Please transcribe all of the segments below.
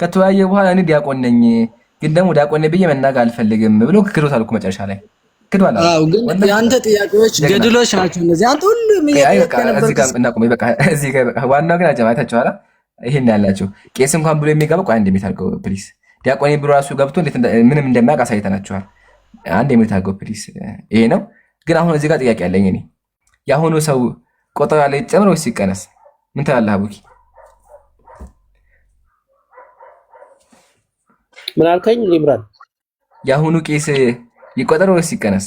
ከተወያየ በኋላ እኔ ዲያቆን ነኝ ግን ደግሞ ዲያቆን ነኝ ብዬ መናገር አልፈልግም ብሎ ክዶታል እኮ መጨረሻ ላይ ክዷል። አዎ፣ ግን የአንተ ጥያቄዎች ገድሎች ናቸው እነዚህ። አንተ ሁሉም እየጠየቅህ ነበር። እዚህ ጋር እናቁም። በቃ እዚህ ጋር በቃ። ዋናው ግን አጀባ አይታችኋል። ይሄን ያላቸው ቄስ እንኳን ብሎ የሚገባው ቆይ አንድ mute አድርገው please። ዲያቆን ብሎ ራሱ ገብቶ እንዴት ምንም እንደማያውቅ አሳይተናችኋል። አንድ mute አድርገው please። ይሄ ነው ግን አሁን እዚህ ጋር ጥያቄ አለኝ እኔ። የአሁኑ ሰው ቆጠራ ላይ ይጨምር ወይስ ይቀነስ? ምን ትላለህ አቡኪ? ምን አልከኝ ኢምራን? የአሁኑ ቄስ ይቆጠር ወይስ ይቀነስ?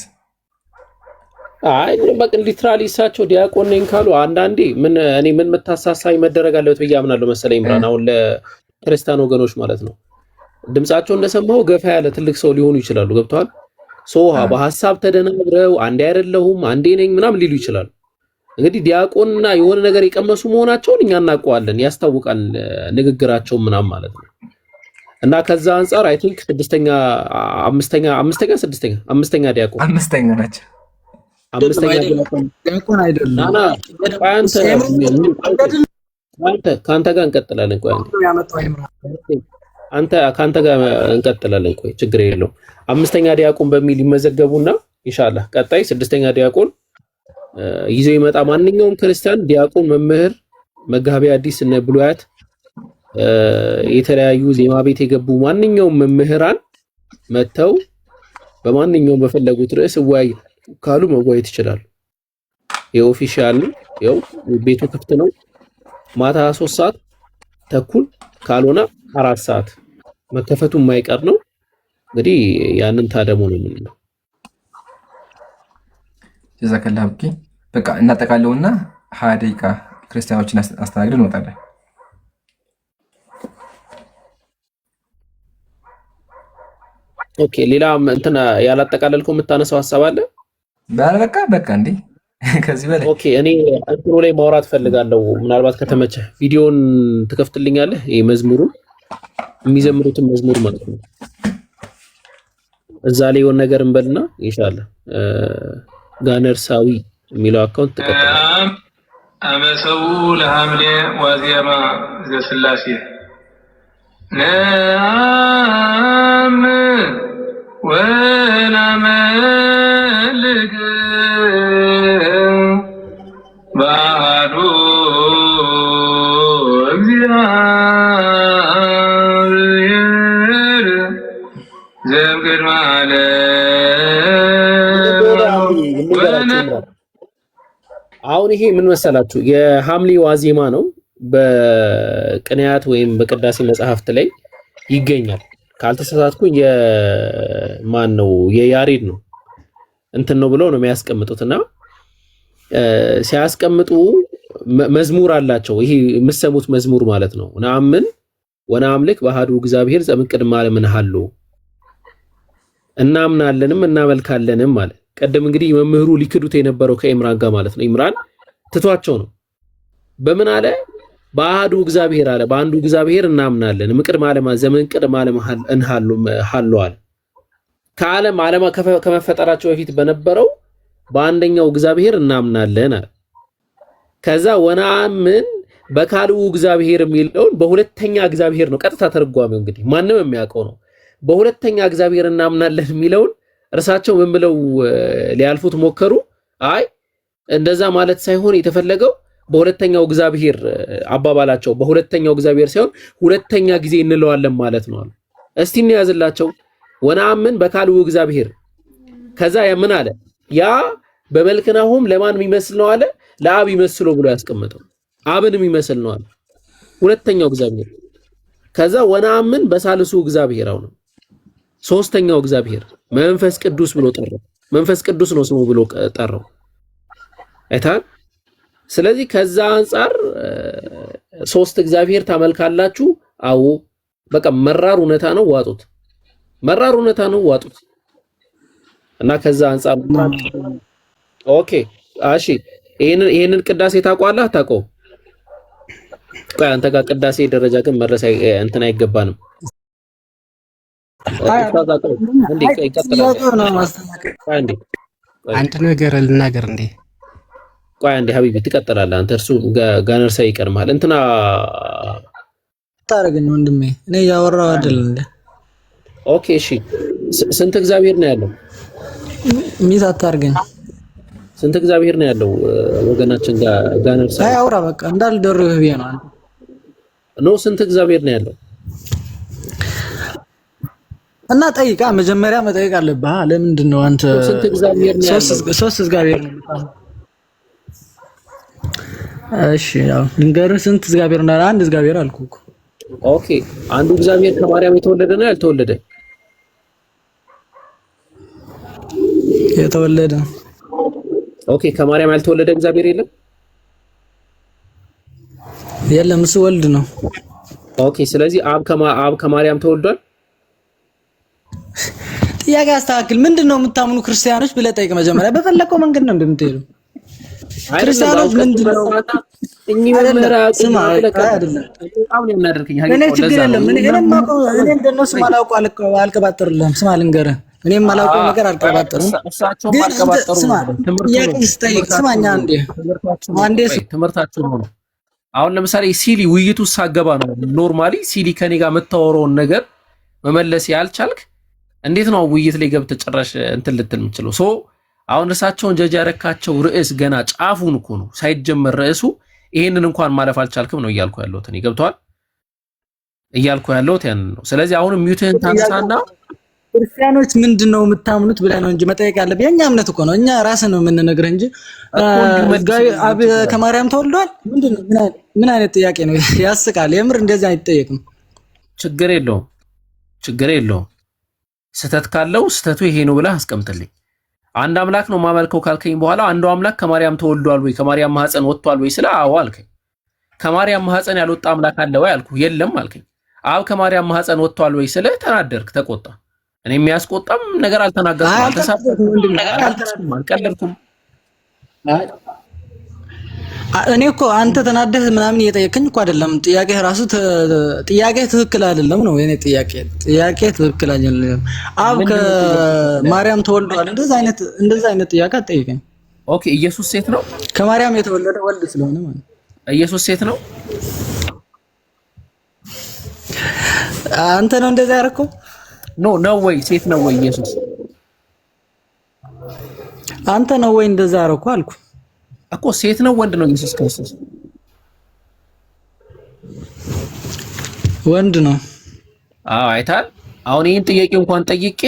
አይ በቃ literally እሳቸው ዲያቆን ነኝ ካሉ አንዳንዴ ምን እኔ ምን መታሳሳይ መደረግ አለበት ብዬ አምናለሁ መሰለኝ ኢምራን። አሁን ለክርስቲያን ወገኖች ማለት ነው ድምጻቸው እንደሰማው ገፋ ያለ ትልቅ ሰው ሊሆኑ ይችላሉ። ገብተዋል። so በሀሳብ ተደናብረው አንዴ አይደለሁም አንዴ ነኝ ምናምን ሊሉ ይችላሉ። እንግዲህ ዲያቆንና የሆነ ነገር የቀመሱ መሆናቸውን እኛ እናውቀዋለን፣ ያስታውቃል ንግግራቸው ምናምን ማለት ነው። እና ከዛ አንጻር I think ስድስተኛ አምስተኛ አምስተኛ ስድስተኛ አምስተኛ ዲያቆን አምስተኛ ናቸው። አምስተኛ ዲያቆን ዲያቆን አይደለም። ናና አንተ አንተ ከአንተ ጋር እንቀጥላለን። ቆይ አንተ ከአንተ ጋር እንቀጥላለን። ቆይ ችግር የለውም። አምስተኛ ዲያቆን በሚል ይመዘገቡና ኢንሻአላህ ቀጣይ ስድስተኛ ዲያቆን ይዘው ይመጣ ማንኛውም ክርስቲያን ዲያቆን፣ መምህር፣ መጋቢ አዲስ እነ ብሉያት የተለያዩ ዜማ ቤት የገቡ ማንኛውም መምህራን መጥተው በማንኛውም በፈለጉት ርዕስ እወያይ ካሉ መወያየት ይችላሉ። የ official ነው። ያው ቤቱ ክፍት ነው። ማታ 3:30 ካልሆነ 4 ሰዓት መከፈቱ የማይቀር ነው። እንግዲህ ያንን ታደሙ ነው የምንለው። ጀዛከላህ አቡኪ። በቃ እናጠቃለውና 20 ደቂቃ ክርስቲያኖችን አስተናግደን እንወጣለን። Okay፣ ሌላ እንትን ያላጠቃለልከው የምታነሳው ሀሳብ አለ? በቃ በቃ እንዴ ከዚህ በላይ Okay። እኔ እንትኑ ላይ ማውራት ፈልጋለሁ። ምናልባት ከተመቸህ ቪዲዮን ትከፍትልኛለህ? ይሄ መዝሙሩን የሚዘምሩትን መዝሙር ማለት ነው። እዛ ላይ የሆነ ነገር እንበልና ኢንሻአላህ ጋነርሳዊ የሚለው account ትቀጥላለህ። አመሰው ለሐምሌ ዋዜማ ዘስላሴ ነአምን ወናመልክ በአሐዱ እግዚአብሔር ዘእምቅድመ ዓለም። አሁን ይሄ ምን መሰላችሁ የሐምሌ ዋዜማ ነው። በቅንያት ወይም በቅዳሴ መጽሐፍት ላይ ይገኛል። ካልተሳሳትኩኝ የማን ነው የያሬድ ነው እንትን ነው ብለው ነው የሚያስቀምጡት እና ሲያስቀምጡ መዝሙር አላቸው። ይሄ የምትሰሙት መዝሙር ማለት ነው። ነአምን ወነአምልክ በአሐዱ እግዚአብሔር ዘእምቅድመ ዓለም እንሃሎ እናምናለንም እናመልካለንም ማለት። ቀደም እንግዲህ መምህሩ ሊክዱት የነበረው ከኢምራን ጋር ማለት ነው። ኢምራን ትቷቸው ነው። በምን አለ? በአሐዱ እግዚአብሔር አለ። በአንዱ እግዚአብሔር እናምናለን። እምቅድመ ዓለም ዘመን ቅድመ ዓለም እንሃሎ ሃሎ አለ። ከዓለም ዓለም ከመፈጠራቸው በፊት በነበረው በአንደኛው እግዚአብሔር እናምናለን አለ። ከዛ ወነአምን በካልኡ እግዚአብሔር የሚለውን በሁለተኛ እግዚአብሔር ነው ቀጥታ ተርጓሚው፣ እንግዲህ ማንም የሚያውቀው ነው። በሁለተኛ እግዚአብሔር እናምናለን የሚለውን እርሳቸው ምን ብለው ሊያልፉት ሞከሩ? አይ እንደዛ ማለት ሳይሆን የተፈለገው በሁለተኛው እግዚአብሔር አባባላቸው በሁለተኛው እግዚአብሔር ሳይሆን ሁለተኛ ጊዜ እንለዋለን ማለት ነው አሉ። እስቲ እንያዝላቸው። ወነአምን በካልኡ እግዚአብሔር። ከዛ ምን አለ? ያ በመልክናሁም ለማን የሚመስል ነው አለ? ለአብ ይመስሎ ብሎ ያስቀመጠው አብን የሚመስል ነው አለ። ሁለተኛው እግዚአብሔር። ከዛ ወነአምን በሳልሱ እግዚአብሔር፣ አሁን ሶስተኛው እግዚአብሔር መንፈስ ቅዱስ ብሎ ጠራው። መንፈስ ቅዱስ ነው ስሙ ብሎ ጠራው። አይታል። ስለዚህ ከዛ አንጻር ሶስት እግዚአብሔር ታመልካላችሁ። አዎ በቃ መራር እውነታ ነው፣ ዋጡት። መራር እውነታ ነው፣ ዋጡት። እና ከዛ አንጻር okay፣ እሺ፣ ይሄንን ቅዳሴ ታውቀዋለህ? አታውቀውም? ቆይ አንተ ጋር ቅዳሴ ደረጃ ግን መድረስ እንትን አይገባንም። አንድ ነገር ልናገር እንዴ? ቆይ አንዴ ሀቢቢ ትቀጥላለህ አንተ። እርሱ ጋነርሳ ይቀድማል። እንትና አታረገኝ ወንድሜ። እኔ እያወራሁ አይደል እንዴ? Okay እሺ፣ ስንት እግዚአብሔር ነው ያለው? Mute አታርገኝ። ስንት እግዚአብሔር ነው ያለው? ወገናችን ጋነር አይ አውራ በቃ እንዳልደርብህ ብዬ ነው። No ስንት እግዚአብሔር ነው ያለው? እና ጠይቃ፣ መጀመሪያ መጠየቅ አለብህ። ለምንድን ነው አንተ ስንት እግዚአብሔር ነው ያለው? ሶስት እግዚአብሔር ነው። እሺ ያው ልንገርህ፣ ስንት እግዚአብሔር እንዳለ አንድ እግዚአብሔር አልኩህ እኮ። Okay አንዱ እግዚአብሔር ከማርያም የተወለደ ነው ያልተወለደ? የተወለደ። Okay ከማርያም ያልተወለደ እግዚአብሔር የለም? የለም፣ እሱ ወልድ ነው። Okay ስለዚህ አብ ከማርያም ተወልዷል? ጥያቄ አስተካክል። ምንድን ነው የምታምኑ ክርስቲያኖች ብለህ ጠይቅ መጀመሪያ። በፈለከው መንገድ ነው እንደምትሄዱ ክርስቲያኖች ምንድን ነው? ስማ አይደለም፣ እኔ ችግር የለም። እኔ እንደነሱ ማላውቀው አልቀባጥርልህም። ስማ ልንገርህ፣ እኔ የማላውቀው ነገር አልቀባጥርም። ግን ስማ ጥያቄ ስጠይቅ ስማኛ፣ አንዴ አንዴ ትምህርታችሁ ነው። አሁን ለምሳሌ ሲሊ ውይይቱ ሳገባ ነው normally ሲሊ ከኔ ጋር የምታወራውን ነገር መመለስ ያልቻልክ እንዴት ነው ውይይት ላይ ገብተህ ጭራሽ እንትን ልትል የምችለው? So አሁን እርሳቸውን ጀጅ ያረካቸው ርዕስ ገና ጫፉን እኮ ነው ሳይጀመር ርዕሱ፣ ይሄንን እንኳን ማለፍ አልቻልክም ነው እያልኩ ያለሁት እኔ። ገብቶሃል እያልኩ ያለሁት ያንን ነው። ስለዚህ አሁንም mute ህን ታንሳና ክርስቲያኖች ምንድን ነው የምታምኑት ብለህ ነው እንጂ መጠየቅ ያለብህ። የእኛ እምነት እኮ ነው፣ እኛ ራስን ነው የምንነግርህ እንጂ አብ ከማርያም ተወልዷል ምንድን ነው? ምን አይነት ጥያቄ ነው? ያስቃል። የምር እንደዚህ አይጠየቅም። ችግር የለውም፣ ችግር የለውም። ስህተት ካለው ስህተቱ ይሄ ነው ብለህ አስቀምጥልኝ። አንድ አምላክ ነው ማመልከው ካልከኝ በኋላ አንዱ አምላክ ከማርያም ተወልዷል ወይ ከማርያም ማህፀን ወጥቷል ወይ ስለ አዎ አልከኝ። ከማርያም ማህፀን ያልወጣ አምላክ አለ ወይ አልኩ፣ የለም አልከኝ። አብ ከማርያም ማህፀን ወጥቷል ወይ ስለ ተናደርክ፣ ተቆጣ። እኔ የሚያስቆጣም ነገር አልተናገርኩም፣ አልተሳደብኩም፣ አልቀለድኩም። እኔ እኮ አንተ ተናደህ ምናምን እየጠየቅኝ እኮ አይደለም። ጥያቄህ ራሱ ጥያቄህ ትክክል አይደለም ነው የኔ ጥያቄ። ጥያቄ ትክክል አይደለም። አብ ከማርያም ተወልዷል እንደዛ አይነት ጥያቄ አትጠይቀኝ። Okay ኢየሱስ ሴት ነው? ከማርያም የተወለደ ወልድ ስለሆነ ማለት ኢየሱስ ሴት ነው? አንተ ነው እንደዛ ያደረከው? No ነው ወይ ሴት ነው ወይ ኢየሱስ? አንተ ነው ወይ እንደዛ ያደረከው አልኩ እኮ። ሴት ነው ወንድ ነው ኢየሱስ ክርስቶስ? ወንድ ነው። አዎ አይታል። አሁን ይህን ጥያቄ እንኳን ጠይቄ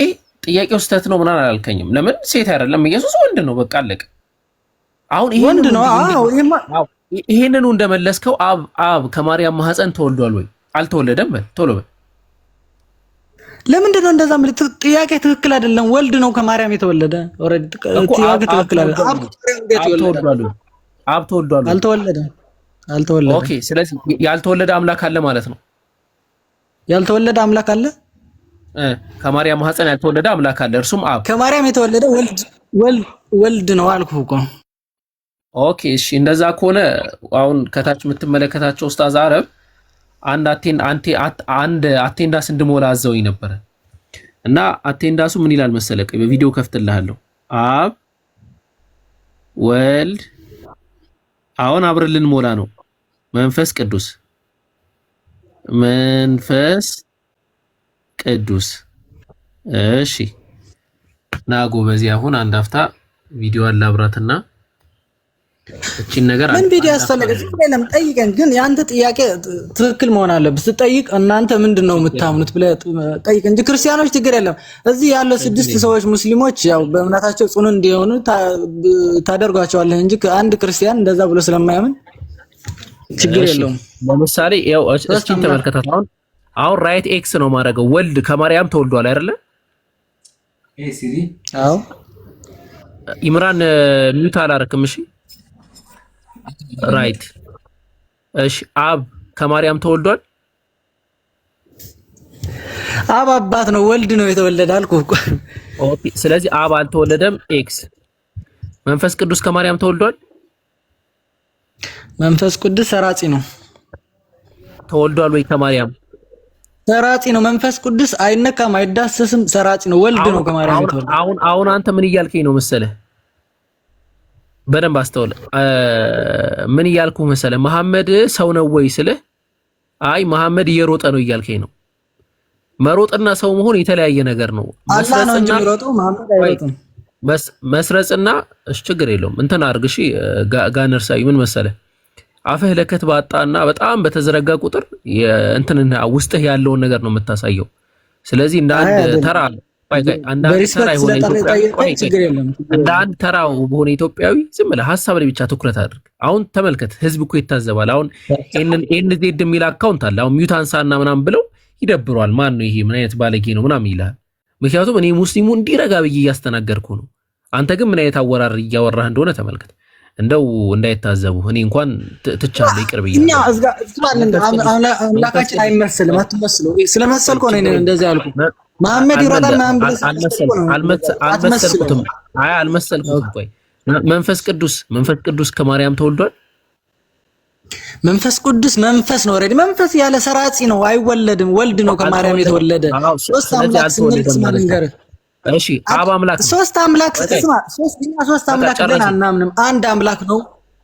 ጥያቄው ስህተት ነው ምናምን አላልከኝም። ለምን ሴት አይደለም ኢየሱስ ወንድ ነው። በቃ አለቀ። አሁን ወንድ ነው። አዎ ይሄንኑ እንደመለስከው አብ ከማርያም ማህፀን ተወልዷል ወይ አልተወለደም? በል ቶሎ በል። ለምንድን ነው እንደዛ የምልህ? ጥያቄ ትክክል አይደለም። ወልድ ነው ከማርያም የተወለደ። Already ጥያቄ ትክክል አይደለም። አብ ከማርያም አብ ተወልዷል? አልተወለደም። አልተወለደም። Okay። ስለዚህ ያልተወለደ አምላክ አለ ማለት ነው። ያልተወለደ አምላክ አለ። ከማርያም ማህፀን ያልተወለደ አምላክ አለ፣ እርሱም አብ። ከማርያም የተወለደ ወልድ ወልድ ወልድ ነው አልኩህ እኮ። Okay እሺ፣ እንደዛ ከሆነ አሁን ከታች የምትመለከታቸው ኡስታዝ አረብ አንድ attendance እንድሞላ አዘውኝ ነበረ እና attendance ኡ ምን ይላል መሰለህ? በቪዲዮ ከፍትልሃለሁ። አብ ወልድ፣ አሁን አብረን ልንሞላ ነው። መንፈስ ቅዱስ መንፈስ ቅዱስ። እሺ ና ጎበዜ፣ አሁን አንድ አፍታ ቪዲዮ አላብራትና እቺን ነገር ምን ቪዲዮ ያስፈለገ? ዝም ጠይቀን። ግን የአንተ ጥያቄ ትክክል መሆን አለበት። ስትጠይቅ እናንተ ምንድን ነው የምታምኑት ብለህ ጠይቅ እንጂ ክርስቲያኖች ችግር የለም። እዚህ ያለው 6 ሰዎች ሙስሊሞች ያው በእምነታቸው ጽኑ እንዲሆኑ ታደርጓቸዋለህ እንጂ አንድ ክርስቲያን እንደዛ ብሎ ስለማያምን ችግር የለውም። ለምሳሌ ያው እስኪ ተመልከታት። አሁን right X ነው ማድረገው። ወልድ ከማርያም ተወልዷል አይደለ? አዎ። ኢምራን mute አላረክም? እሺ right። እሺ አብ ከማርያም ተወልዷል? አብ አባት ነው፣ ወልድ ነው የተወለደ አልኩህ እኮ። Okay። ስለዚህ አብ አልተወለደም። X። መንፈስ ቅዱስ ከማርያም ተወልዷል? መንፈስ ቅዱስ ሰራጺ ነው። ተወልዷል ወይ ከማርያም? ሰራጺ ነው። መንፈስ ቅዱስ አይነካም፣ አይዳሰስም። ሰራጺ ነው፣ ወልድ ነው ከማርያም የተወለደ። አሁን አንተ ምን እያልከኝ ነው መሰለህ? በደንብ አስተውል። ምን እያልኩ መሰለህ? መሐመድ ሰው ነው ወይ ስልህ አይ መሐመድ እየሮጠ ነው እያልከኝ ነው። መሮጥና ሰው መሆን የተለያየ ነገር ነው። አላህ ነው እንጂ መስረጽና የሚሮጠው መሐመድ ቆይ አይሮጥም። መስረጽና እሺ ችግር የለውም እንትን አድርግ እሺ። ጋነርሳዊ ምን መሰለህ፣ አፍህ ለከት ባጣና በጣም በተዘረጋ ቁጥር እንትን ውስጥህ ያለውን ነገር ነው የምታሳየው። ስለዚህ እንደ አይ አንድ አይደለም፣ ተራ ቆይ ቆይ እንደ አንድ ተራ በ respect የሆነ ስለጠራ ኢትዮጵያዊ ቆይ የጠየቀኝ ቆይ ችግር የለም ችግር እንደ የለም። አንድ ተራ በሆነ ኢትዮጵያዊ ዝም ብለህ ሀሳብ ላይ ብቻ ትኩረት አድርግ። አሁን ተመልከት፣ ህዝብ እኮ ይታዘባል። አሁን NZ የሚል account አለ። አሁን mute አንሳና ምናምን ብለው ይደብረዋል። ማን ነው ይሄ? ምን አይነት ባለጌ ነው ምናምን ይልሃል። ምክንያቱም እኔ ሙስሊሙ እንዲረጋ ብዬ እያስተናገርኩ ነው። አንተ ግን ምን አይነት አወራር እያወራህ እንደሆነ ተመልከት። እንደው እንዳይታዘቡ እኔ እንኳን ትቻለሁ፣ ይቅር እኛ ብያለሁ። እዝጋ እስማል መንፈስ ቅዱስ መንፈስ አምላካችን ቅዱስ አይመስልም። አትመስለው። ስለመሰልኮ ነው እኔ እንደዚህ ያልኩ። መሐመድ ይሮጣል ምናምን ብለህ ስለመሰልኮ ነው እንደዚህ ያልኩ። አትመስለው። አልመሰልኩትም። አይ አልመሰልኩትም። ቆይ መንፈስ ቅዱስ ከማርያም ተወልዷል። መንፈስ ቅዱስ መንፈስ ነው። Already መንፈስ ያለ ሰራጺ ነው፣ አይወለድም። ወልድ ነው ከማርያም አልተወለደም። የተወለደ። አዎ፣ ሶስት ስለዚህ አምላክ ስንል አልተወለደም ስማ ማለት ነው። ልንገርህ፣ እሺ አብ አምላክ ነው። ሶስት አምላክ ቆይ ስማ፣ ሶስት እኛ ሶስት በቃ አምላክ ብለን ጨረስን። አናምንም። አንድ አምላክ ነው።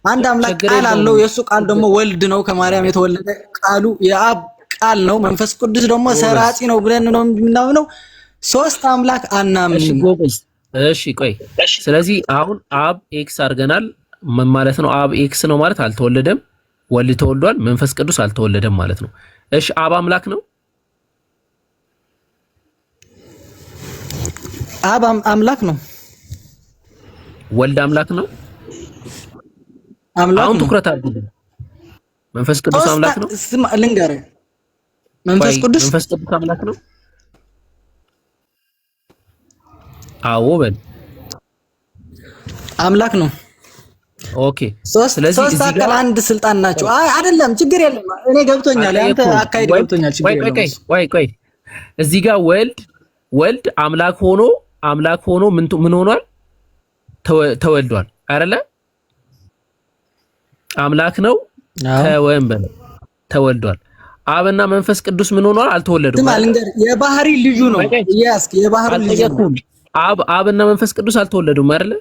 አንድ አምላክ ችግር ቃል የለውም። አለው። የእሱ ቃል ደግሞ ወልድ ነው፣ ከማርያም የተወለደ ቃሉ የአብ ቃል ነው። መንፈስ ቅዱስ ደግሞ ጎበዝ። ሰራጺ ነው ብለን ነው የምናምነው። ሶስት አምላክ እሺ አናምንም። ጎበዝ። እሺ ቆይ፣ ስለዚህ አሁን አብ X አድርገናል። ምን ማለት ነው? አብ X ነው ማለት አልተወለደም፣ ወልድ ተወልዷል፣ መንፈስ ቅዱስ አልተወለደም ማለት ነው። እሺ አብ አምላክ ነው። አብ አምላክ ነው፣ ወልድ አምላክ ነው። አምላክ አሁን ነው። ትኩረት አድርጉ። መንፈስ ቅዱስ ሶስት አምላክ ነው። ስማ ልንገርህ፣ መንፈስ ቆይ ቅዱስ መንፈስ ቅዱስ አምላክ ነው። አዎ በል። አምላክ ነው። Okay። ሶስት ስለዚህ ሶስት እዚህ አካል ጋር አንድ ስልጣን ናቸው። አይ አይደለም፣ ችግር የለም። እኔ ገብቶኛል፣ ያንተ አልጠየቅኩም። አካሄድ ወልድ ገብቶኛል። ችግር ቆይ ቆይ የለውም ቆይ እሱ። ቆይ ቆይ እዚህ ጋር ወልድ አምላክ ሆኖ ምን ሆኗል? ተወልዷል አይደለ? አምላክ ነው። አዎ ተወን በለው ተወልዷል። አብና መንፈስ ቅዱስ ምን ሆኗል? አልተወለዱም ስማ አይደለ? ልንገርህ፣ የባህሪ ልጁ ነው ቆይ ቆይ እያስክ የባህሪ ልጁ ነው። አልጠየቅኩም። አብና መንፈስ ቅዱስ አልተወለዱም አይደለ?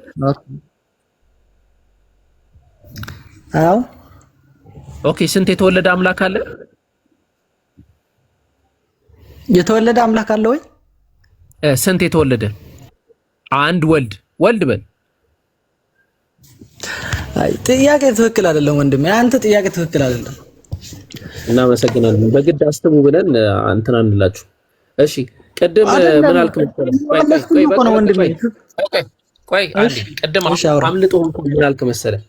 አዎ Okay። ስንት የተወለደ አምላክ አለ? የተወለደ አምላክ አለ ወይ? ስንት የተወለደ? አንድ ወልድ ወልድ በል። አይ ጥያቄ ትክክል አይደለም ወንድሜ፣ አንተ ጥያቄ ትክክል አይደለም። እናመሰግናለን። በግድ አስቡ ብለን እንትን አንላችሁ። እሺ ቅድም ምን አይደለም አልክ መሰለህ? ቆይ ቆይ መለስኩኝ ቆይ እኮ በቃ ነው በቃ ወንድሜ። ቆይ ቆይ ቆይ አንዴ እሺ ቅድም እሺ፣ አውራ። አምልጦ እንኳን ምን አልክ መሰለህ?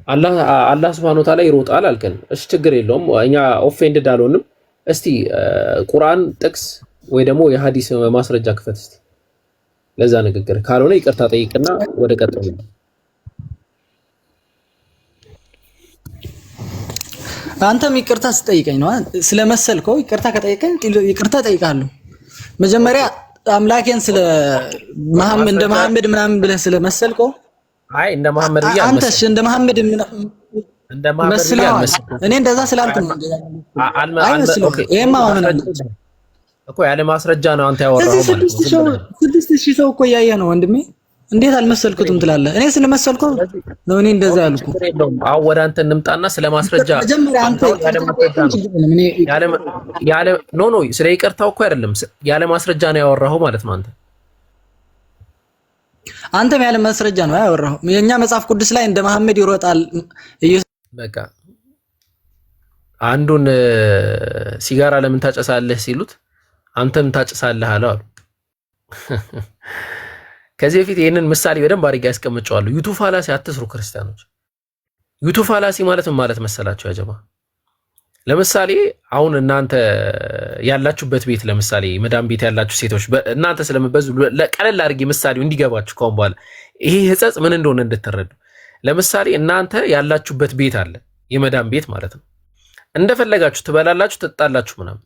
አላህ ሱብሃነሁ ወተዓላ ይሮጣል አልከን። እሺ ችግር የለውም እኛ offended አልሆንም። እስቲ ቁርአን ጥቅስ ወይ ደግሞ የሀዲስ ማስረጃ ክፈት እስቲ ለዛ ንግግር። ካልሆነ ይቅርታ ጠይቅና ወደ ቀጣዩ። አንተም ይቅርታ ስጠይቀኝ ነው ስለመሰልከው፣ ይቅርታ ከጠየቀኝ ይቅርታ ጠይቃለሁ። መጀመሪያ አምላኬን ስለ መሐመድ እንደ ማስረጃ መሐመድ ምናምን ብለህ ስለመሰልከው አይ እንደ መሐመድ ብዬ አንተስ አልመሰልኩም። እንደ መሐመድ እንደ መሐመድ ብዬ መስለዋል። አልመሰልኩም። እኔ እንደዛ ስላልኩ ነው እንደዛ አይመስለውም። Okay ይሄማ ማመን ማስረጃ አለብህ። እኮ ያለ ማስረጃ ነው አንተ እዚህ ያወራኸው ማለት ነው። ስድስት ዝም ሰው ብለህ 6,000 ሰው እኮ እያየህ ነው ወንድሜ። እንዴት አልመሰልኩትም ትላለህ? እኔ ስለመሰልኩ ስለዚህ ነው እኔ እንደዛ Okay ያልኩ። ችግር የለውም። አሁን ወደ አንተ እንምጣና ስለ ማስረጃ መጀመሪያ አንተ አንተ አሁን ያለ ይቅርታ ማስረጃ ጠይቀኝ፣ ነው ችግር የለም። እኔ ያለ ያለ no no ስለ ይቅርታው እኮ አይደለም፣ ያለ ማስረጃ ነው ያወራኸው ማለት ነው አንተ። አንተም ያለ ማስረጃ ነው ያወራኸው። የኛ መጽሐፍ ቅዱስ ላይ እንደ መሐመድ ይሮጣል ኢየሱስ በቃ አንዱን ሲጋራ ለምን ታጨሳለህ ሲሉት አንተም ታጨሳለህ አለው አሉ። ከዚህ በፊት ይህንን ምሳሌ በደንብ አድርጌ ያስቀምጨዋለሁ። You too fallacy አትስሩ ክርስቲያኖች። You too fallacy ማለት ምን ማለት መሰላችሁ? ያጀማ ለምሳሌ አሁን እናንተ ያላችሁበት ቤት ለምሳሌ መዳም ቤት ያላችሁ ሴቶች እናንተ ስለምበዙ ቀለል አድርጌ ምሳሌው እንዲገባችሁ ከአሁን በኋላ ይሄ ሕጸጽ ምን እንደሆነ እንድትረዱ። ለምሳሌ እናንተ ያላችሁበት ቤት አለ፣ የመዳም ቤት ማለት ነው። እንደፈለጋችሁ ትበላላችሁ፣ ትጠጣላችሁ ምናምን።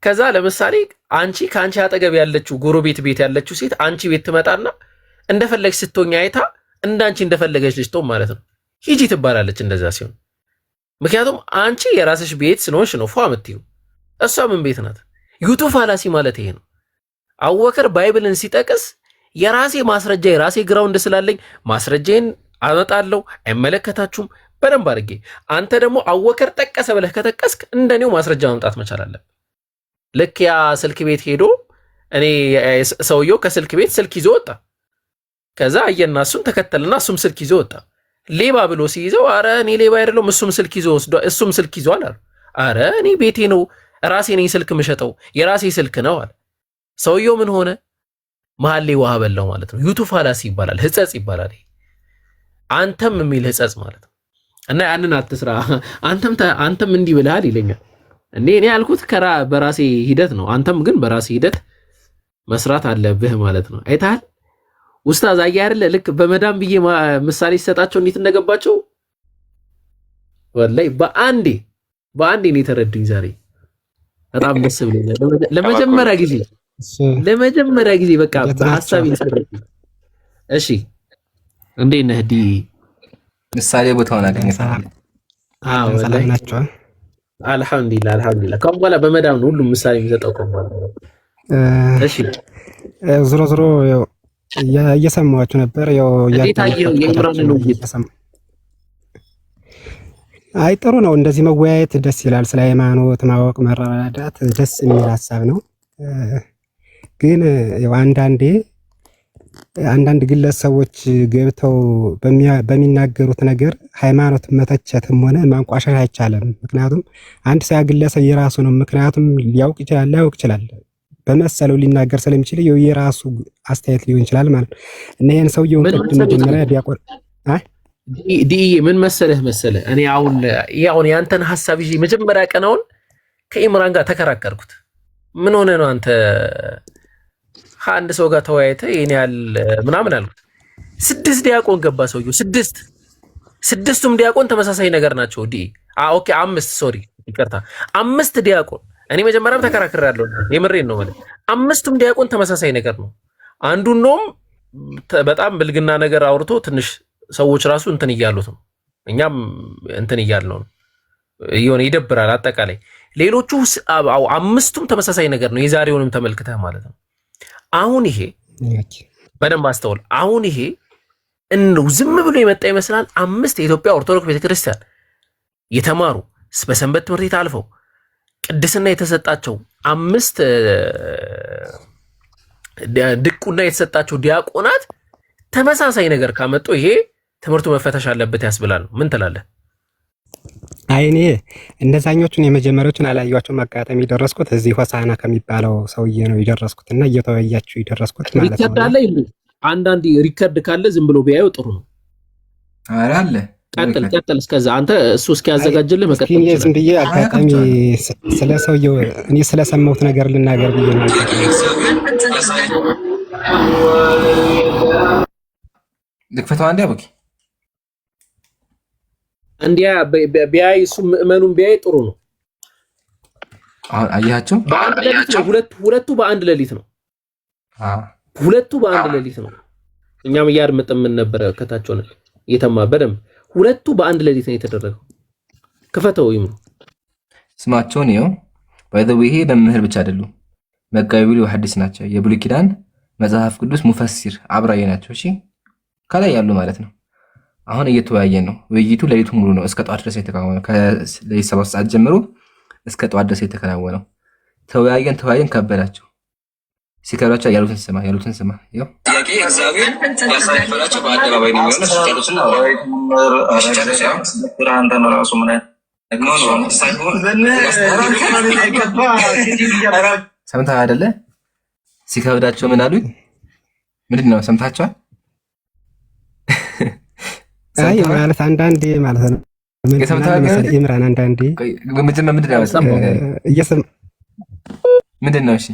ከዛ ለምሳሌ አንቺ ከአንቺ አጠገብ ያለችው ጎረቤት ቤት ያለችው ሴት አንቺ ቤት ትመጣና እንደፈለግሽ ስትሆኝ አይታ እንዳንቺ እንደፈለገች ልጅ ትሆን ማለት ነው። ሂጂ ትባላለች እንደዛ ሲሆን፣ ምክንያቱም አንቺ የራስሽ ቤት ስለሆንሽ ነው ፏ የምትይው። እሷ ምን ቤት ናት? You too fallacy ማለት ይሄ ነው። አቡበከር Bible ን ሲጠቅስ የራሴ ማስረጃ የራሴ ground ስላለኝ ማስረጃዬን አመጣለሁ፣ አይመለከታችሁም። በደንብ አድርጌ። አንተ ደግሞ አወከር ጠቀሰ ብለህ ከጠቀስክ እንደኔው ማስረጃ ማምጣት መቻል አለብህ። ልክ ያ ስልክ ቤት ሄዶ እኔ ሰውየው ከስልክ ቤት ስልክ ይዞ ወጣ። ከዛ አየና እሱን ተከተልና እሱም ስልክ ይዞ ወጣ። ሌባ ብሎ ሲይዘው አረ እኔ ሌባ አይደለሁም፣ እሱም ስልክ ይዞ ወስዶ እሱም ስልክ ይዟል አሉ። አረ እኔ ቤቴ ነው፣ ራሴ ነኝ ስልክ የምሸጠው፣ የራሴ ስልክ ነው አለ። ሰውየው ምን ሆነ? መሀል ላይ ውሃ በላው ማለት ነው። ዩቱ fallacy ይባላል፣ ህጸጽ ይባላል። አንተም የሚል ህጸጽ ማለት ነው። እና ያንን አትስራ፣ አንተም እንዲህ ብለሃል ይለኛል። እኔ ያልኩት ከራ በራሴ ሂደት ነው። አንተም ግን በራሴ ሂደት መስራት አለብህ ማለት ነው። አይተሃል ኡስታዝ፣ አየህ አይደለ? ልክ በመዳም ብዬ ምሳሌ ሲሰጣቸው እንዴት እንደገባቸው ወላሂ በአንዴ በአንዴ ነው የተረዱኝ። ዛሬ በጣም ደስ ብሎኛል። ለመጀመሪያ ጊዜ በቃ በሀሳብ ይሰረዱኝ። እሺ፣ እንዴት ነህ ዲ? ምሳሌ ቦታውን አገኘ። አዎ። ሰላም ናቸዋል። አልሐምዱሊላህ፣ አልሐምዱሊላህ። ከአሁን በኋላ በመዳም ነው ሁሉም ምሳሌ የሚሰጠው ከአሁን በኋላ። እሺ። ዞሮ ዞሮ ያው እየሰማኋችሁ ነበር። ያው እንዴት አየኸው የኢምራንን ውይይት? አይ፣ ጥሩ ነው። እንደዚህ መወያየት ደስ ይላል። ስለ ሃይማኖት ማወቅ መረዳዳት ደስ የሚል ሀሳብ ነው። ግን ያው አንዳንዴ አንዳንድ ግለሰቦች ገብተው በሚናገሩት ነገር ሃይማኖት መተቸትም ሆነ ማንቋሸሽ አይቻልም። ምክንያቱም አንድ ሰው ግለሰብ የራሱ ነው። ምክንያቱም ሊያውቅ ይችላል፣ ላያውቅ ይችላል። በመሰለው ሊናገር ስለሚችል የራሱ አስተያየት ሊሆን ይችላል ማለት ነው። እና ይህን ሰውየውን ቅድም መጀመሪያ ዲያቆን ዲዬ ምን መሰለህ እኔ አሁን ያንተን ሀሳብ ይዤ መጀመሪያ ቀን አሁን ከኢምራን ጋር ተከራከርኩት። ምን ሆነ ነው አንተ ከአንድ ሰው ጋር ተወያይተህ ይሄን ያህል ምናምን አልኩት። ስድስት ዲያቆን ገባ ሰውየው። ስድስቱም ዲያቆን ተመሳሳይ ነገር ናቸው። ዲ okay፣ አምስት፣ sorry፣ ይቅርታ፣ አምስት ዲያቆን። እኔ መጀመሪያም ተከራክሬያለሁ። የምሬን ነው ማለት አምስቱም ዲያቆን ተመሳሳይ ነገር ነው። አንዱ እንደውም በጣም ብልግና ነገር አውርቶ ትንሽ ሰዎች ራሱ እንትን እያሉት ነው። እኛም እንትን እያልነው ነው። የሆነ ይደብራል። አጠቃላይ ሌሎቹ አምስቱም ተመሳሳይ ነገር ነው። የዛሬውንም ተመልክተህ ማለት ነው። አሁን ይሄ በደንብ አስተውል። አሁን ይሄ እንደው ዝም ብሎ የመጣ ይመስላል። አምስት የኢትዮጵያ ኦርቶዶክስ ቤተክርስቲያን የተማሩ፣ በሰንበት ትምህርት ቤት አልፈው ቅድስና የተሰጣቸው፣ አምስት ድቁና የተሰጣቸው ዲያቆናት ተመሳሳይ ነገር ካመጡ ይሄ ትምህርቱ መፈተሽ አለበት ያስብላል። ምን ትላለህ? አይ፣ እኔ እነዛኞቹን የመጀመሪያዎቹን አላየኋቸውም። አጋጣሚ የደረስኩት እዚህ ሆሳና ከሚባለው ሰውዬ ነው የደረስኩት እና እየተወያያችሁ የደረስኩት ማለት ነው። Record አለ። አንዳንድ record ካለ ዝም ብሎ ቢያዩ ጥሩ ነው። ኧረ አለ። ቀጥል፣ ቀጥል። እስከዛ አንተ እሱ እስኪያዘጋጅልህ መቀጠል እኔ ዝም ብዬ አጋጣሚ ስለ ሰውየው እኔ ስለሰማሁት ነገር ልናገር ብዬ ነው። ልክፈተው አንዴ አቡኪ። እንዲያ ቢያይ እሱ ምእመኑን ቢያይ ጥሩ ነው። አሁን አያቸው። በአንድ ሌሊት ነው። ሁለቱ በአንድ ሌሊት ነው። ሁለቱ በአንድ ሌሊት ነው። እኛም እያድመጥን ምን ነበረ ከታች ሆነን እየተማ በደንብ ሁለቱ በአንድ ሌሊት ነው የተደረገው። ክፈተው ይምሩ። ስማቸውን ይኸው። By the way ይሄ መምህር ብቻ አይደሉም፣ መጋቢ ብሉይ ወሐዲስ ናቸው። የብሉይ ኪዳን መጽሐፍ ቅዱስ ሙፈሲር አብራሪ ናቸው። እሺ፣ ከላይ ያሉ ማለት ነው። አሁን እየተወያየን ነው። ውይይቱ ሌሊቱ ሙሉ ነው፣ እስከ ጠዋት ድረስ የተከናወነው። ከሌሊት 7 ሰዓት ጀምሮ እስከ ጠዋት ድረስ የተከናወነው። ተወያየን ተወያየን፣ ከበዳቸው። ሲከብዳቸው ያሉትን ስማ፣ ያሉትን ስማ። ይኸው ጥያቄ እግዚአብሔር ያሳፈራቸው በአደባባይ ነው የሚሆነው። ሲጨርሱና አንተን ራሱ ምን ሳይሆን ሰምተሃል አይደለ? ሲከብዳቸው ምን አሉኝ? ምንድን ነው፣ ሰምታችኋል? አይ፣ ማለት አንዳንዴ ማለት ነው ምን መሰለህ ኢምራን፣ አንዳንዴ መጀመሪያ ምንድን ነው ምንድን ነው? እሺ።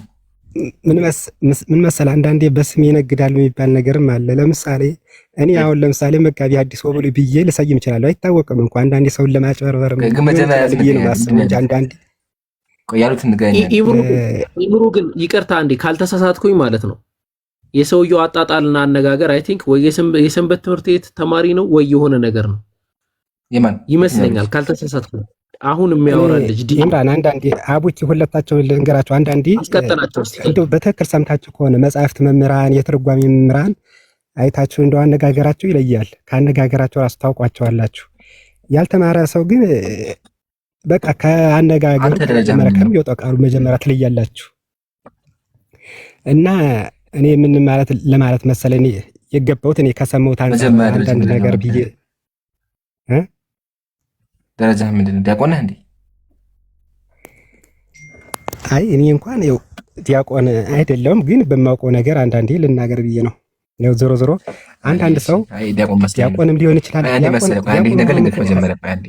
ምን መሰለህ፣ አንዳንዴ በስም ይነግዳሉ የሚባል ነገርም አለ። ለምሳሌ እኔ አሁን ለምሳሌ መጋቢ ሐዲስ ወብሉ ብዬ ልሰይም እችላለሁ። አይታወቅም እንኳ፣ አንዳንዴ ሰውን ለማጭበርበር ብዬ ነው የማስበው እንጂ አንዳንዴ ያሉትን ንገረኝ። ኢምሩ ግን ይቅርታ አንዴ ካልተሳሳትኩኝ ማለት ነው፣ የሰውየው አጣጣልና አነጋገር I think ወይ የሰንበት ትምህርት ቤት ተማሪ ነው ወይ የሆነ ነገር ነው። የማን? ይመስለኛል ካልተሳሳትኩኝ። አሁን የሚያወራ ልጅ ዲ ኢምራን፣ አንዳንዴ አቡኪ ሁለታቸውን ልንገራቸው። አንዳንዴ አስቀጥላቸው እስቲ። እንደው በትክክል ሰምታችሁ ከሆነ መጽሐፍት መምህራን፣ የትርጓሜ መምህራን አይታችሁ እንደው አነጋገራቸው ይለያል። ከአነጋገራቸው ራሱ ታውቋቸዋላችሁ። ያልተማረ ሰው ግን በቃ ከአነጋገሩ አንተ ደረጃ ከመጀመሪያ ምንድን ነው? ከሚወጣው ቃሉ መጀመሪያ ትለያላችሁ። እና እኔ ምን ማለት ለማለት መሰለኝ እኔ የገባሁት እኔ ከሰማሁት አንጻር መጀመሪያ ደረጃ አንዳንድ ምንድን ነው? ነገር አንተ ብዬ እ? ደረጃ ምንድን ነው? ዲያቆን ነህ እንዴ? አይ እኔ እንኳን ያው ዲያቆን አይደለሁም፣ ግን በማውቀው ነገር አንዳንዴ ልናገር ብዬ ነው። ያው ዞሮ ዞሮ አይ አንዳንድ እሺ፣ ሰው አይ ዲያቆን መስለኝ ነው። ዲያቆንም ሊሆን ይችላል። አይ አንዴ ዲያቆን መሰለህ። ቆይ አንዴ ዲያቆን ነገር ሆኖ ልንገርህ እኮ መጀመሪያ። ቆይ አንዴ፣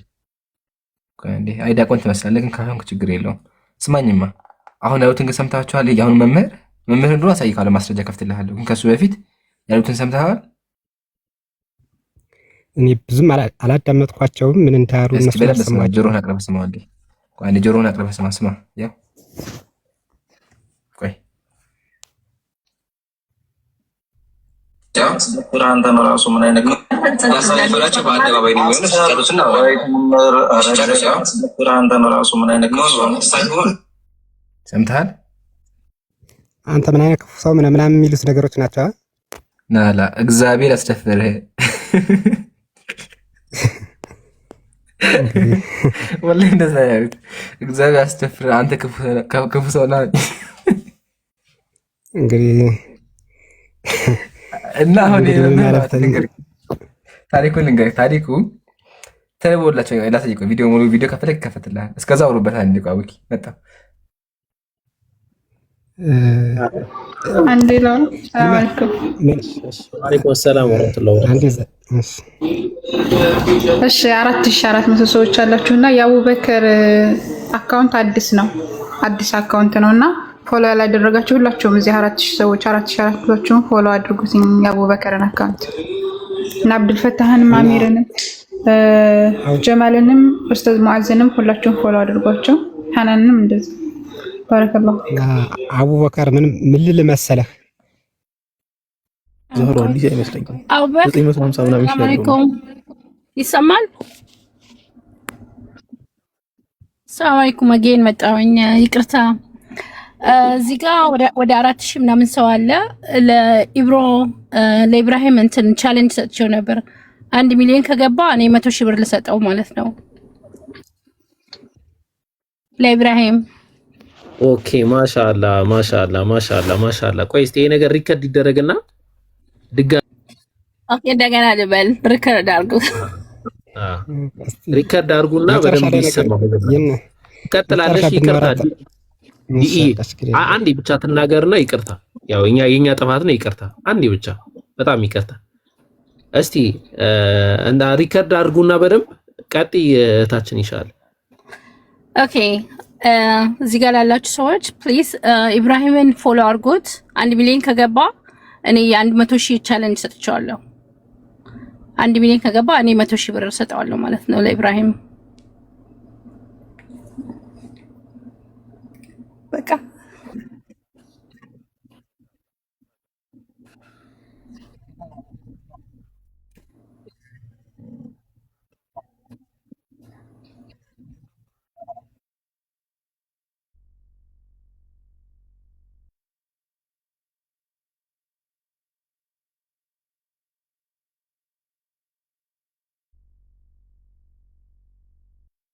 ቆይ አንዴ። አይ ዲያቆን ትመስላለህ፣ ግን ካልሆንክ ችግር የለውም። ስማኝማ፣ አሁን ያሉትን ግን ሰምታችኋል? የአሁኑ መምህር መምህር እንደሆነ አሳይካለሁ፣ ማስረጃ ከፍትልሃለሁ። ግን ከሱ በፊት ያሉትን ሰምተሃል? እኔ ብዙም አላዳመጥኳቸውም፣ ምን እንዳሉ እስኪ እነሱ በደንብ ስማ፣ አልሰማቸውም። ጆሮህን አቅርበህ ስማ። አንዴ ቆይ አንዴ፣ ጆሮህን አቅርበህ ስማ። ስማ፣ ያው ቆይ አንተን ራሱ ምን አይነት ያሳፈራቸው በአደባባይ ነው የሚሆነው። ሲጨርሱና ሲጨርሱ አንተን ራሱ ምን አይነት ሳይሆን ሰምተሃል? አንተ ምን አይነት ክፉ ሰው ምናምን የሚሉት ነገሮች ናቸው። አ? ናላ እግዚአብሔር ያስደፍርህ። እንግዲህ ወላሂ እንደዛ ያሉት እግዚአብሔር ያስደፍርህ፣ አንተ ክፉ ሰው ነህ። እንግዲህ እና አሁን እንግዲህ ምን መምህር ማለት ማለት ልንገርህ፣ ታሪኩን ልንገርህ። ታሪኩ ተርቦላቸው ላሳይህ። ቪዲዮ ሙሉ ቪዲዮ ከፈለግ ይከፈትልሃል። እስከዛ አውሩበታል። እንዲ ቋውኪ መጣ እ፣ አንዴ ላውራ። ሰላም አለይኩም። ምን ወአለይኩም ሰላም ወራህመቱላሂ ወበረካቱ። አንዴ እሺ፣ እሺ 4400 ሰዎች አላችሁ እና የአቡበከር account አዲስ ነው፣ አዲስ account ነው እና follow ያላደረጋችሁ ሁላችሁም እዚህ 4000 ሰዎች 4400ችሁም follow አድርጉት የአቡበከርን account እና አብዱልፈታህንም እና አሚርንም አሁን ጀማልንም ኡስታዝ ሙዓዝንም ሁላችሁም follow አድርጓቸው። ሐናንንም እንደዚህ። ባረከላሁ እና አቡበከር ምን ምን ልል መሰለህ ዞህሮ አዲስ አይመስለኝም። አቡበክር 950 ምናምን ሰላም ይችላል። አለይኩም። ይሰማል? ሰላም አለይኩም። again መጣሁኝ። ይቅርታ እዚህ ጋ ወደ 4000 ምናምን ሰው አለ። ለኢብሮ ለኢብራሂም እንትን challenge ሰጥቼው ነበር። 1 ሚሊዮን ከገባ እኔ 100,000 ብር ልሰጠው ማለት ነው ለኢብራሂም። okay ማሻአላ ማሻአላ ማሻአላ ማሻአላ። ቆይ እስቲ ይሄ ነገር record ይደረግና ድጋሚ okay እንደገና ልበል፣ record አድርጉ። እስቲ record አድርጉና መጨረሻ በደንብ ላይ ነገር ይሰማ። ይህን ቀጥላለሽ። መጨረሻ ይቅርታ ብናወራ ዲኢ እሺ፣ በቃ ችግር የለውም። አንዴ ብቻ ትናገርና ይቅርታ። ያው እኛ የኛ ጥፋት ነው። ይቅርታ አንዴ ብቻ፣ በጣም ይቅርታ። እስቲ እና record አድርጉና በደንብ ቀጥይ እህታችን ይሻላል። okay እዚህ ጋር ላላችሁ ሰዎች please ኢብራሂምን follow አድርጉት። 1 ሚሊዮን ከገባ እኔ የ100,000 challenge ሰጥቼዋለሁ። 1 ሚሊዮን ከገባ እኔ 100,000 ብር ሰጠዋለሁ ማለት ነው ለኢብራሂም። በቃ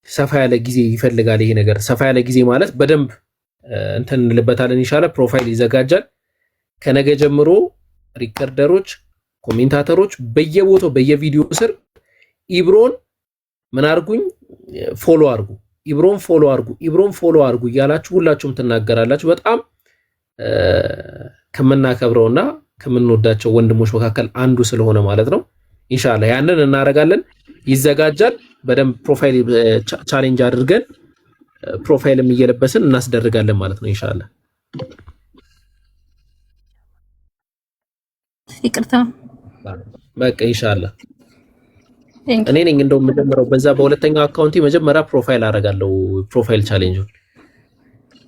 ሰፋ ያለ ጊዜ ይፈልጋል ይሄ ነገር። ሰፋ ያለ ጊዜ ማለት በደንብ እንትን እንልበታለን። ኢንሻአላህ profile ይዘጋጃል። ከነገ ጀምሮ recorder ኦች፣ commentator ኦች በየቦታው በየቪዲዮ ስር ኢብሮን ምን አርጉኝ follow አርጉ፣ ኢብሮን follow አርጉ፣ ኢብሮን follow አርጉ እያላችሁ ሁላችሁም ትናገራላችሁ። በጣም ከምናከብረውና ከምንወዳቸው ወንድሞች መካከል አንዱ ስለሆነ ማለት ነው። ኢንሻአላህ ያንን እናደርጋለን። ይዘጋጃል። በደንብ profile challenge አድርገን profile ም እየለበስን እናስደርጋለን ማለት ነው ኢንሻአላህ። ይቅርታ። በቃ ኢንሻአላህ thank እኔ ነኝ እንደውም መጀመሪያው በዛ በሁለተኛው account ኤ መጀመሪያ profile አደርጋለሁ profile challenge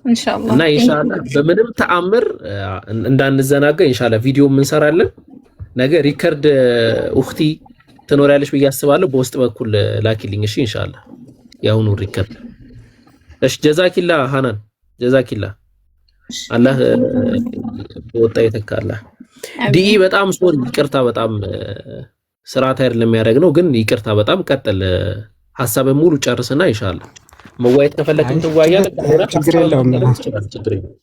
ኢንሻአላህ። እና ኢንሻአላህ በምንም ተአምር እንዳንዘናጋ ኢንሻአላህ ቪዲዮም እንሰራለን። ነገ record ኡኽቲ ትኖሪያለሽ ብዬ አስባለሁ። በውስጥ በኩል ላኪልኝ እሺ። ኢንሻአላህ የአሁኑ record እሺ። ጀዛኪላ ሃናን ጀዛኪላ፣ አላህ በወጣ ይተካላ። ዲኢ በጣም sorry ይቅርታ፣ በጣም ስርዓት አይደለም የሚያደርግ ነው፣ ግን ይቅርታ በጣም ቀጥል ሀሳብን ሙሉ ጨርስና ይሻላል። መዋየት ከፈለክም አይ ትወያያለህ፣ ካልሆነ ችግር ሀሳብን የለውም፣ መጠቀም ትችላለህ። ችግር የለውም።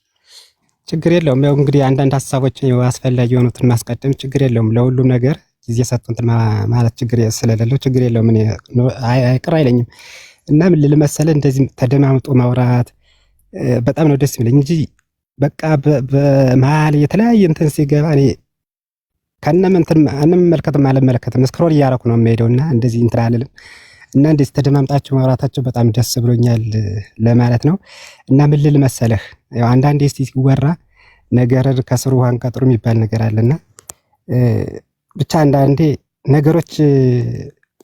ችግር የለውም። ያው እንግዲህ አንዳንድ ሀሳቦችን ያው አስፈላጊ የሆኑትን ማስቀደም ችግር የለውም። ለሁሉም ነገር ጊዜ ሰጥቶ እንትን ማለት ችግር ስለሌለው ችግር የለውም። እኔ ቅር አይለኝም። እና ምን ልል መሰለህ፣ እንደዚህ ተደማምጦ ማውራት በጣም ነው ደስ የሚለኝ እንጂ በቃ በመሀል የተለያየ እንትን ሲገባ እኔ ከነም እንትን አንመልከትም አልመለከትም፣ scroll እያደረኩ ነው የምሄደው እና እንደዚህ እንትን አልልም። እና እንደዚህ ተደማምጣችሁ ማውራታቸው በጣም ደስ ብሎኛል ለማለት ነው። እና ምን ልል መሰለህ፣ ያው አንዳንዴ እስቲ ሲወራ ነገርን ከስሩ ውሃን ቀጥሩ የሚባል ነገር አለና ብቻ አንዳንዴ ነገሮች፣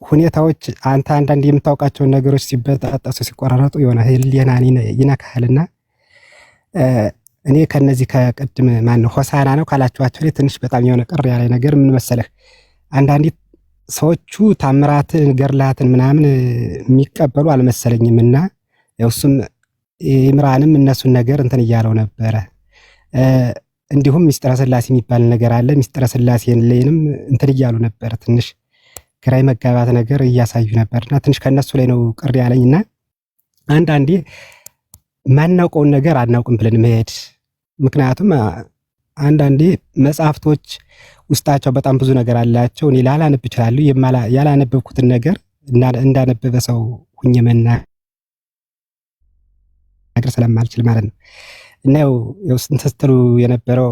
ሁኔታዎች፣ አንተ አንዳንድ የምታውቃቸውን ነገሮች ሲበጣጠሱ፣ ሲቆራረጡ የሆነ ህሊናን ይነካሃልና እኔ ከነዚህ ከቅድም ማን ነው ሆሳና ነው ካላችኋቸው ላይ ትንሽ በጣም የሆነ ቅር ያለ ነገር ምን መሰለህ፣ አንዳንዴ ሰዎቹ ታምራትን ገድላትን ምናምን የሚቀበሉ አልመሰለኝም እና ያው እሱም ኢምራንም እነሱን ነገር እንትን እያለው ነበረ። እንዲሁም ሚስጥረ ስላሴ የሚባል ነገር አለ። ሚስጥረ ስላሴን ላይንም እንትን እያሉ ነበረ፣ ትንሽ ግራ መጋባት ነገር እያሳዩ ነበር እና ትንሽ ከእነሱ ላይ ነው ቅር ያለኝ። እና አንዳንዴ ማናውቀውን ነገር አናውቅም ብለን መሄድ፣ ምክንያቱም አንዳንዴ መጽሐፍቶች ውስጣቸው በጣም ብዙ ነገር አላቸው። እኔ ላላነብ እችላለሁ። ያላነበብኩትን ነገር እንዳነበበ ሰው ሁኜ መናገር ስለማልችል ማለት ነው። እና ያው እንትን ስትሉ የነበረው